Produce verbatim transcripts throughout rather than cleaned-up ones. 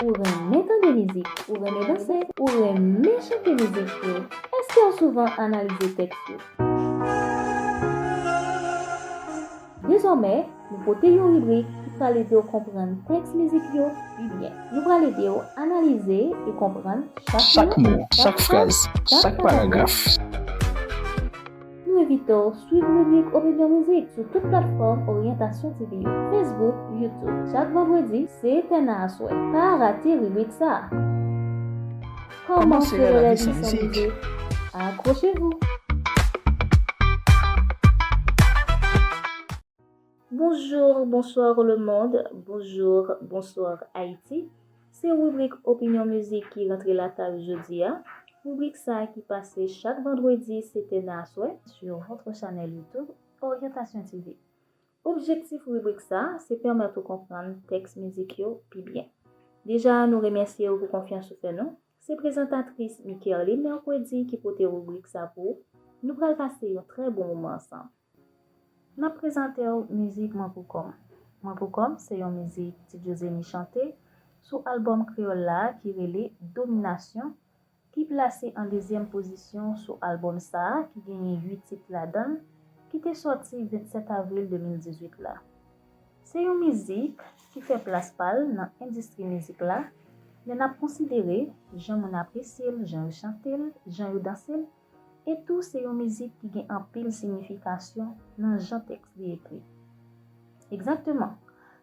Ou renmen tande mizik, ou renmen danse, ou renmen chante mizik yo. Èske w souvan analize tèks yo? Dezòmè, nou pote yon ribrik ki pral ede w konprann tèks mizik yo pi byen. Nou pral ede w analize e konprann chak mo, chak fraz, chak paragraf. Nou envite w swiv ribrik Opinyon Mizik sou tout platfòm Oryantasyon T V yo, Facebook, YouTube. Chak vandredi, se tèna aswè. Pa rate ribrik sa a. Kòman fere lavi san mizik? Accrochez-vous! Bonjour, bonsoir le monde, bonjour, bonsoir Haïti. Se ribrik Opinyon Mizik ki rantre lakay ou jodi a. Ribrik sa a ki pase chak vandredi, se tèna aswè, sur votre channel YouTube, Oryantasyon T V. Objektif ribrik sa a, se pèmèt ou konprann tèks mizik yo pi byen. Deja, nou remèsye w pou konfyans ou fè nou. Se prezantatris Mickerline Mercredi ki pote ribrik sa pou ou. Nou pral pase yon trè bon moman ansanm. N ap prezante w mizik Mwen pou kò m. Mwen pou kò m se yon mizik Ti Djozeni chante sou albòm kreyòl la ki rele Dominasyon, ki plase an dezyèm pozisyon sou albòm sa a ki genyen uit tit ladan l, ki te sòti vennsèt avril de mil dizuit la. Se yon mizik ki fè plas pa l nan endistri mizik la, lè n ap konsidere jan moun apresye l, jan yo chante l, jan yo danse l, e tou se yon mizik ki gen anpil siyifikasyon nan jan tèks li ekri. Egzakteman,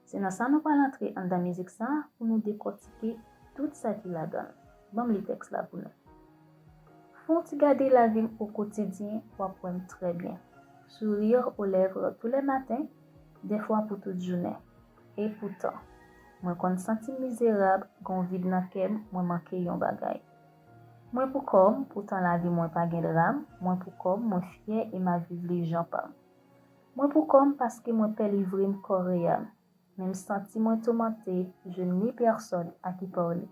se nan sa nou pral antre anndan mizik sa a pou nou dekòtike tout sa ki ladan l. Ban m li tèks la pou nou. Fè w ti gade lavi m o kotidyen, w ap wè m trè byen. Sourire aux lèvres tous les matins, des fois pour toute journée. E poutan, mwen konn santi m mizerab, gen yon vid nan kè m, mwen manke yon bagay. Mwen pou kò m, poutan lavi mwen pa gen dram, mwen pou kò m, mwen fyè e m ap viv li jan pa m. Mwen pou kò m paske mwen pè livre m kò e am. Men m santi mwen toumante, je n'ai personne à qui parler.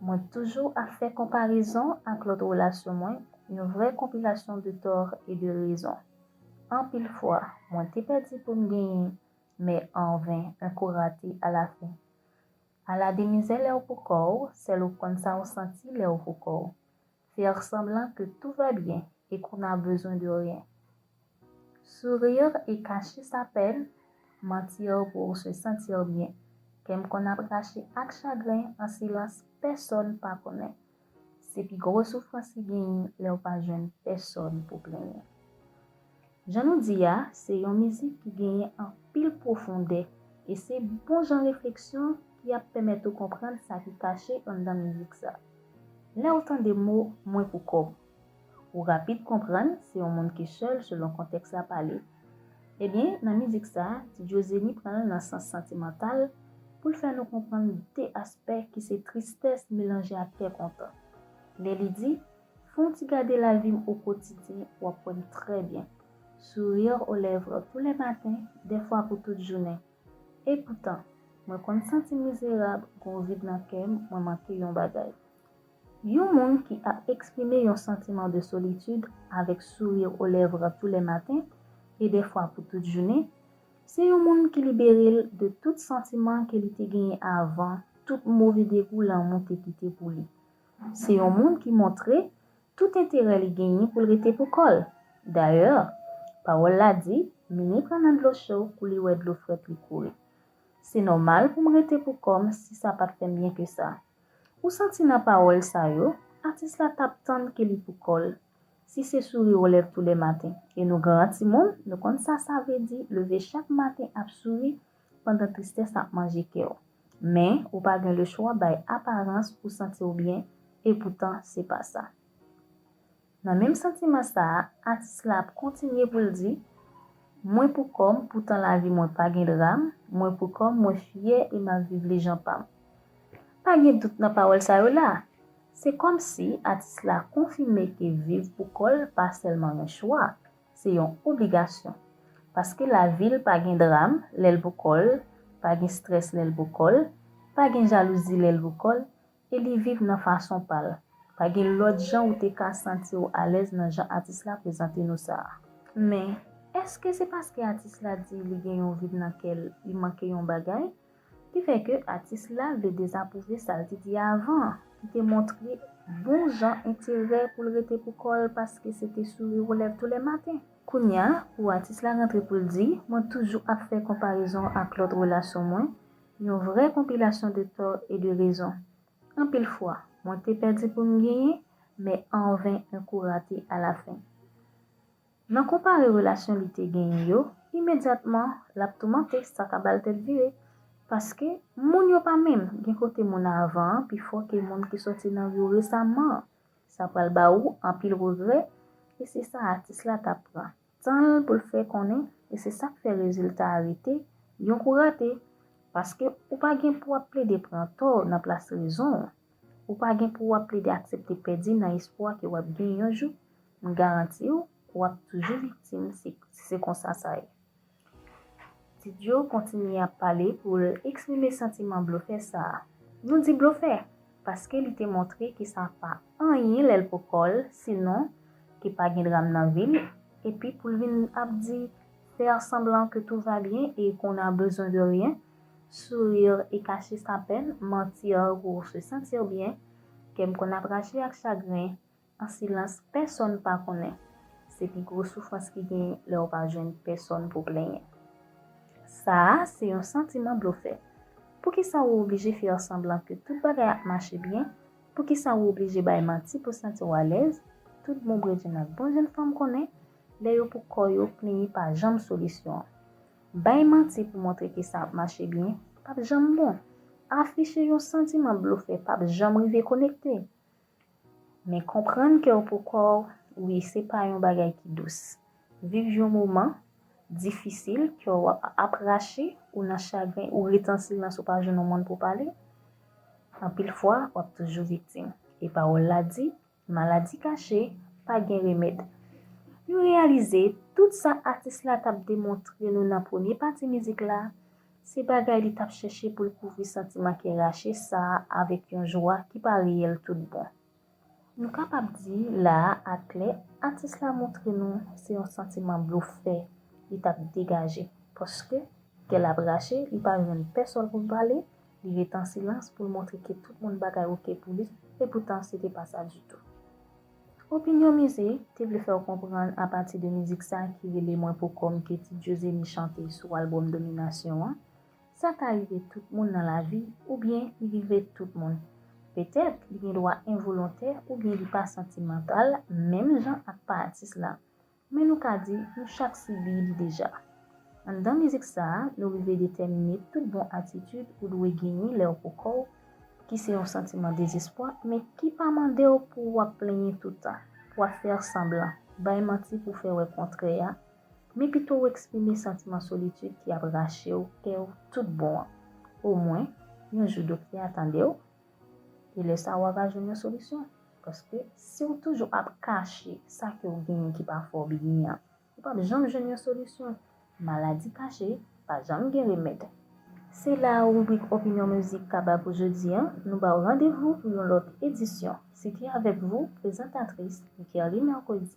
Mwen toujou ap fè konparezon ak lòt relasyon mwen, yon vrè konpilasyon de tò e de rezon. Anpil fwa, mwen te pèdi pou m genyen, mais en vain, un coup raté à la fin. Ala de mizè lè w pou kò w, sèl ou konn sa w santi lè w pou kò w. Faire semblant que tout va bien et qu'on n'a besoin de rien. Sourire et cacher sa peine, mentir pour se sentir bien. Kè m konn ap rache ak chagren an silans, pèsòn pa konnen. Se pi gwo soufrans ki genyen lè w pa jwenn pèsòn pou plenyen. Jan nou di a, se yon mizik ki genyen anpil pwofondè e se bon jan refleksyon ki ap pèmèt ou konprann sa ki kache anndan mizik sa. Lè w tande mo mwen pou kò m, ou rapid konprann se yon moun ki sèl selon kontèks la pale. Ebyen, nan mizik sa, Ti Djozeni pran l nan sans santimantal pou l fè nou konprann de aspè ki se tristès melanje ak kè kontan. Lè li di, fè w ti gade lavi m o kotidyen, w ap wè m trè byen. Sourire aux lèvres tous les matins, des fois pour toute journée. E poutan, mwen konn santi m mizerab, gen yon vid nan kè m, mwen manke yon bagay. Yon moun ki ap eksprime yon santiman de solitid avèk sourire aux lèvres tous les matins et des fois pour toute journée, se yon moun ki libere l de tout santiman ke li te genyen avan tout move degou lanmou te kite pou li. Se yon moun ki montre tout enterè li genyen pou l rete pou kò l. Dayè, pawòl la di, Mimi pran nan dlo cho kou li wè dlo frèt li kouri. Se nòmal pou m rete pou kò m si sa pa t fè m byen ke sa. Ou santi nan pawòl sa yo, atis la t ap tann ke li pou kò l. Si se sourire aux lèvres tous les matins, e nou gran timoun, nou konn sa sa vle di leve chak maten ap souri pandan tristès ap manje kè w. Men, ou pa gen lechwa bay aparans pou santi w byen, e poutan, se pa sa. Nan menm santiman sa a, atis la ap kontinye pou l di, mwen pou kò m, poutan lavi mwen pa gen dram, mwen pou kò m, mwen fyè e m ap viv li jan pa m. Pa gen dout nan pawòl sa yo la. Se kòmsi atis la konfime ke viv pou kò l pa sèlman yon chwa, se yon obligasyon. Paske lavi l pa gen dram lè l pou kò l, pa gen strès lè l pou kò l, pa gen jalouzi lè l pou kò l, e li viv nan fason pa l. Pa gen lòt jan ou te ka santi w alèz nan jan atis la prezante nou sa a. Men, èske se paske atis la di li gen yon vid nan kè l, li manke yon bagay? Ki fè ke atis la vle dezapwouve sa l te di avan an, ki te montre bon jan enterè pou l rete pou kò l paske se te souri o lèv toulèmaten. Kounye a, pou atis la rantre pou l di, mwen toujou ap fè konparezon ak lòt relasyon mwen, yon vrè konpilasyon de tò e de rezon. Anpil fwa, mwen te pèdi pou m genyen, men anven yon kou rate alafen. Nan konpare relasyon li te genyen yo, imedyatman, l ap toumante, sa ka ba l tèt vire. Paske moun yo pa menm, gen kote moun avan an pi fò ke moun ki sòti nan vi w resaman an. Sa pral ba ou anpil regrè, e se sa atis la t ap pran tan l pou l fè konnen, e se sa k fè rezilta a rete yon kou rate. Paske ou pa gen pou w ap plede pran tò nan plas rezon an. Ou pa gen pou w ap plede aksepte pèdi nan espwa ke w ap gen yon jou. M garanti w, w ap toujou viktim si, si se konsa sa ye. Ti Djo kontinye ap pale pou l eksprime santiman blofè sa a. Nou di blofè, paske li te montre ke sa pa anyen lè l pou kò l, sinon ke pa gen dram nan vi l, epi pou l vin ap di, faire semblant que tout va bien et qu'on a besoin de rien, sourire et cacher sa peine, mentir pour se sentir bien, kè m konn ap rache ak chagren, an silans, pèsonn pa konnen. Se pi gwo soufrans ki genyen lè w pa jwenn pèsonn pou plenyen. Sa a se yon santiman blofè. Poukisa ou oblije fè sanblan ke tout bagay ap mache byen? Poukisa ou oblije bay manti pou santi w alèz? Tout bon bredjenn ak bon jennfanm konnen, lè yo pou kò yo, plenyen pa janm solisyon an. Bay manti pou montre ke sa ap mache byen p ap janm bon. Afiche yon santiman blofè p ap janm rive konekte. Men konprann ke w pou kò w, wi, se pa yon bagay ki dous. Viv yon moman difisil ke w ap rache, ou nan chagren, ou ret an silans, ou pa jwenn yon moun pou pale, anpil fwa, w ap toujou viktim. E pawòl la di, maladi kache, pa gen remèd. Nou reyalize tout sa atis la t ap demontre nou nan premye pati mizik la, se bagay li t ap chèche pou l kouvri santiman kè rache sa a avèk yon jwa ki pa reyèl tout bon. Nou kapab di la a aklè, atis la montre nou se yon santiman blofè li t ap degaje, paske kè l ap rache, li pa jwenn pèsonn pou l pale, li ret an silans pou l montre ke tout moun bagay oke pou li, epoutan se te pa sa ditou. Opinyon Mizik te vle fè w konprann apati de mizik sa ki rele Mwen pou kò m ke Ti Djozeni chante sou albòm Dominasyon an, sa ka rive tout moun nan lavi oubyen li rive tout moun. Petèt, li gen dwa envolontè oubyen li pa santimantal, menm jan ak pa atis la. Men nou ka di, nou chak sibi li deja. Anndan mizik sa a, nou rive detèmine tout bon atitid ou dwe genyen lè w pou kò w, ki se yon santiman dezespwa, men ki pa mande w pou w ap plenyen toutan, pou w ap fè sanblan, bay manti pou fè wè kontrè a, men pito w eksprime santiman solitid ki ap rache w kè w tout bon an. Omwen, yon jou doktè a tande w, e lè sa a w a va jwenn yon solisyon, paske si w toujou ap kache sa ke w genyen ki pa fè w byen an, ou p ap janm jwenn yon solisyon. Maladi kache pa janm gen remèd. Se la a ribrik Opinyon Mizik kaba pou jodi a. Nou ba w randevou pou yon lòt edisyon. Se te avèk vou, prezantatris, Mikerly Mercredi.